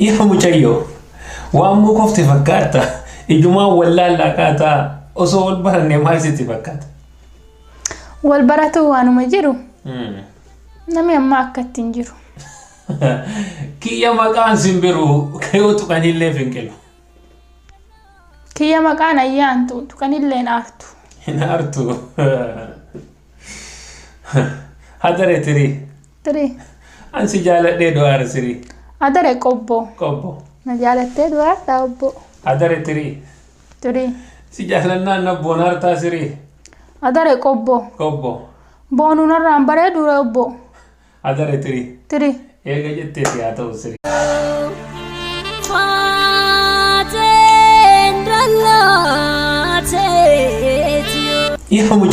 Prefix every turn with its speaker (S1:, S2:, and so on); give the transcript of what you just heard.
S1: Yaa mucayyoo waan mukofte fakkaata ijumaan wallaallaa kaataa osoo wal baranne maal sitti fakkaata?
S2: Wal baratuu waanuma jiru namni ammaa akka ittiin jiru.
S1: Kiyya maqaan simbiru kayoo tuqanillee finqilu.
S2: Kiyya maqaan ayyaantu tuqanillee hin aartu.
S1: Hin aartu. Hadare tirii.
S2: Tirii.
S1: An si jaaladhee du'aara sirii.
S2: Adare qobbo.
S1: Qobbo.
S2: Na jaalattee du'aartaa obbo.
S1: Adare tirii.
S2: Tirii.
S1: Si jaalannaan na boonaartaa sirii.
S2: Adare qobbo.
S1: Qobbo.
S2: Boonuu narraan bareeduure obbo.
S1: Adare tirii.
S2: Tirii.
S1: Eega jettee si haa ta'u sirii. Yaa mucayyoo.